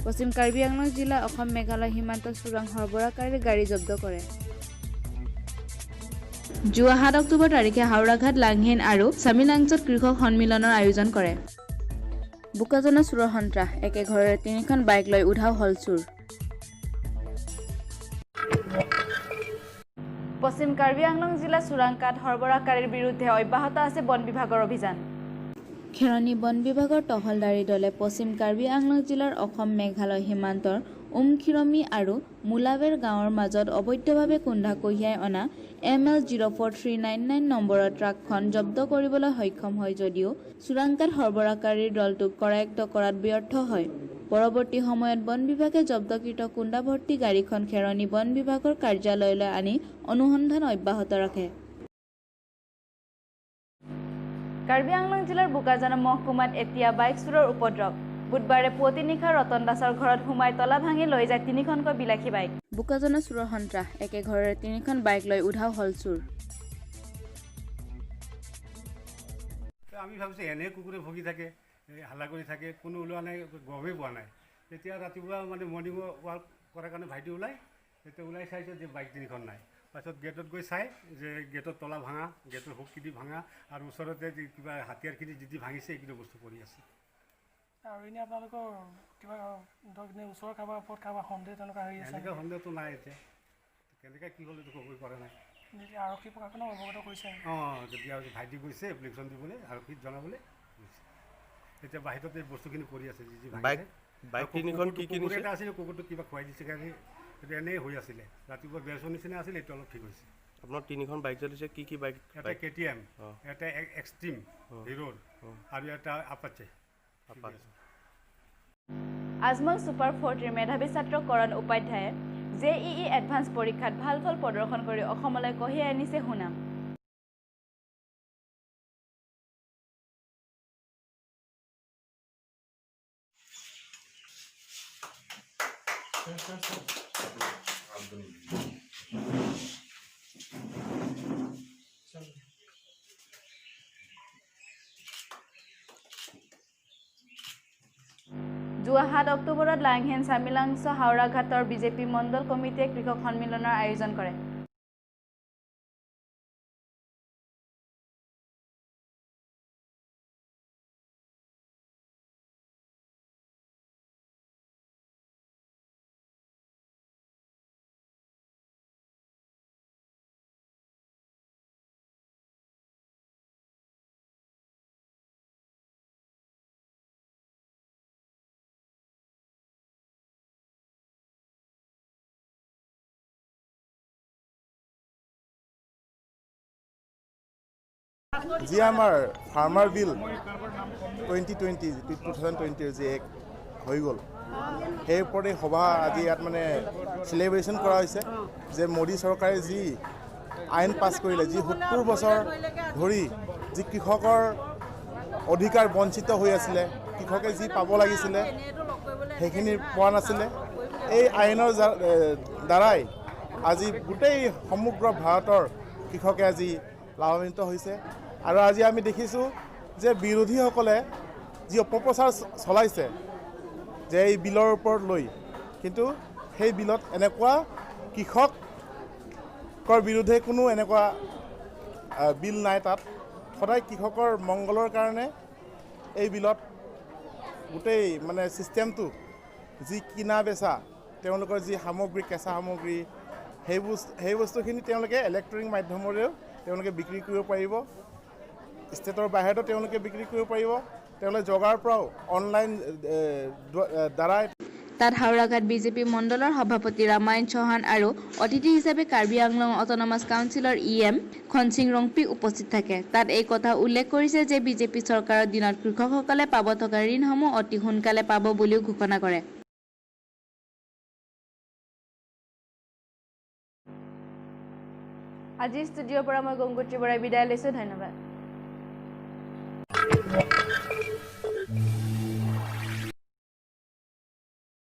পশ্চিম কাৰ্বি আংলং জিলা অসম মেঘালয় সীমান্ত চোৰাং সৰবৰাহকাৰীৰ গাড়ী জব্দ কৰে। যোৱা 7 অক্টোবৰ তাৰিখে হাওৰাঘাট, লাংহেন আৰু চামিলাংছত কৃষক সন্মিলনৰ আয়োজন কৰে। বোকাজানৰ চোৰৰ সন্ত্ৰাস, একে ঘৰৰে 3খন বাইক লৈ উধাও হ'ল চোৰ। পশ্চিম কাৰ্বি আংলং জিলাৰ চোৰাং কাঠ সৰবৰাহকাৰীৰ বিৰুদ্ধে অব্যাহত আছে বন বিভাগৰ অভিযান। খেৰণি বন বিভাগৰ টহলদাৰী দলে পশ্চিম কাৰ্বি আংলং জিলাৰ অসম মেঘালয় সীমান্তৰ উমখিৰমি আৰু মুলাবেৰ গাঁৱৰ মাজত অবৈধভাৱে কুন্ধা কঢ়িয়াই অনা ML 04399 নম্বৰৰ ট্ৰাকখন জব্দ কৰিবলৈ সক্ষম হয় যদিও চোৰাং কাঠ সৰবৰাহকাৰীৰ দলটোক কৰায়ত্ব কৰাত ব্যৰ্থ হয়। পৰৱৰ্তী সময়ত বন বিভাগে জব্দকৃত কুন্দা ভৰ্তি গাড়ীখন খেৰণি বন বিভাগৰ কাৰ্যালয়লৈ আনি অনুসন্ধান অব্যাহত ৰাখে। কাৰ্বি আংলং জিলাৰ বোকাজান মহকুমাত এতিয়া বাইক চোৰৰ উপদ্ৰৱ। বুধবাৰে পুৱতি নিশা ৰতন দাসৰ ঘৰত সোমাই তলা ভাঙি লৈ যায় 3খনকৈ বিলাসী বাইক। বোকাজানৰ চোৰৰ সন্ত্ৰাস, একে ঘৰৰে 3খন বাইক লৈ উধাও হ'ল চোৰ। আমি ভাবিছোঁ এনে কুকুৰে ভুগি থাকে, হাল্লা কৰি থাকে, কোনো ওলোৱা নাই, গমেই পোৱা নাই। তেতিয়া ৰাতিপুৱা মানে মৰ্ণিং ৱাক কৰাৰ কাৰণে ভাইটি ওলাই, তেতিয়া ওলাই চাইছে যে বাইক 3খন নাই। পাছত গেটত গৈ চাই যে গেটত তলা ভাঙা, গেটৰ হুকখিনি ভাঙা আৰু ওচৰতে কিবা হাতিয়াৰখিনি যি যি ভাঙিছে এইখিনি বস্তু পৰি আছে। আৰু এনেই আপোনালোকৰ কিবা ধৰক এনেই ওচৰৰ কাৰোবাৰ ওপৰত কাৰোবাৰ সন্দেহ তেনেকুৱা হেৰি আছে? এনেকুৱা সন্দেহটো নাই, এতিয়া কেনেকৈ কি হ'ল এইটো ক'বই পৰা নাই। আৰক্ষী প্ৰশাসনক অৱগত কৰিছে? অঁ, যেতিয়া ভাইটি গৈছে এপ্লিকেশ্যন দিবলৈ, আৰক্ষীক জনাবলৈ গৈছে। এতিয়া বাহিৰতে এই বস্তুখিনি পৰি আছে যি যি ভাঙিছে। বাইক 3খন কি কি নিছে? এটা আছিলে, কুকুৰটোক কিবা খুৱাই দিছে কাৰণে সেইটো এনেই হৈ আছিলে। ৰাতিপুৱা বেৰচৰ নিচিনা আছিলে, এইটো অলপ ঠিক হৈছে। আপোনাৰ 3খন বাইক জ্বলিছে, কি কি বাইক? এটা KTM, এটা এক্সট্ৰিম হিৰোৰ আৰু এটা আপাচে। আজমল ছুপাৰ 40ৰ মেধাৱী ছাত্ৰ কৰণ উপাধ্যায়ে JEE advance পৰীক্ষাত ভাল ফল প্ৰদৰ্শন কৰি অসমলৈ কঢ়িয়াই আনিছে সুনাম। যোৱা 7 অক্টোবৰত লাংহেন চামিলাংছ হাওৰাঘাটৰ বিজেপি মণ্ডল কমিটিয়ে কৃষক সন্মিলনৰ আয়োজন কৰে। যি আমাৰ ফাৰ্মাৰ বিল 2020 2020 যি এক হৈ গ'ল, সেই ওপৰতে সভা আজি ইয়াত মানে চেলিব্ৰেশ্যন কৰা হৈছে যে মোদী চৰকাৰে যি আইন পাছ কৰিলে, যি 70 বছৰ ধৰি যি কৃষকৰ অধিকাৰ বঞ্চিত হৈ আছিলে, কৃষকে যি পাব লাগিছিলে সেইখিনি পোৱা নাছিলে, এই আইনৰ দ্বাৰাই আজি গোটেই সমগ্ৰ ভাৰতৰ কৃষকে আজি লাভান্বিত হৈছে। আৰু আজি আমি দেখিছোঁ যে বিৰোধীসকলে যি অপপ্ৰচাৰ চলাইছে যে এই বিলৰ ওপৰত লৈ, কিন্তু সেই বিলত এনেকুৱা কৃষকৰ বিৰুদ্ধে কোনো এনেকুৱা বিল নাই। তাত সদায় কৃষকৰ মংগলৰ কাৰণে এই বিলত গোটেই মানে ছিষ্টেমটো যি কিনা বেচা, তেওঁলোকৰ যি সামগ্ৰী, কেঁচা সামগ্ৰী, সেই বস্তুখিনি তেওঁলোকে ইলেক্ট্ৰনিক মাধ্যমেৰেও তেওঁলোকে বিক্ৰী কৰিব পাৰিব, ষ্টেটৰ বাহিৰতো তেওঁলোকে বিক্ৰী কৰিব পাৰিব, তেওঁলোকে জগাৰ পৰাও অনলাইন দ্বাৰাই। তাত হাওৰাঘাট বিজেপি মণ্ডলৰ সভাপতি ৰামায়ণ চৌহান আৰু অতিথি হিচাপে কাৰ্বি আংলং অট'নমাছ কাউন্সিলৰ EM Khansing Rongpi উপস্থিত থাকে। তাত এই কথা উল্লেখ কৰিছে যে বিজেপি চৰকাৰৰ দিনত কৃষকসকলে পাব থকা ঋণসমূহ অতি সোনকালে পাব বুলিও ঘোষণা কৰে। আজি ষ্টুডিঅ'ৰ পৰা মই গংগোত্ৰী বৰাই বিদায় লৈছোঁ। ধন্যবাদ।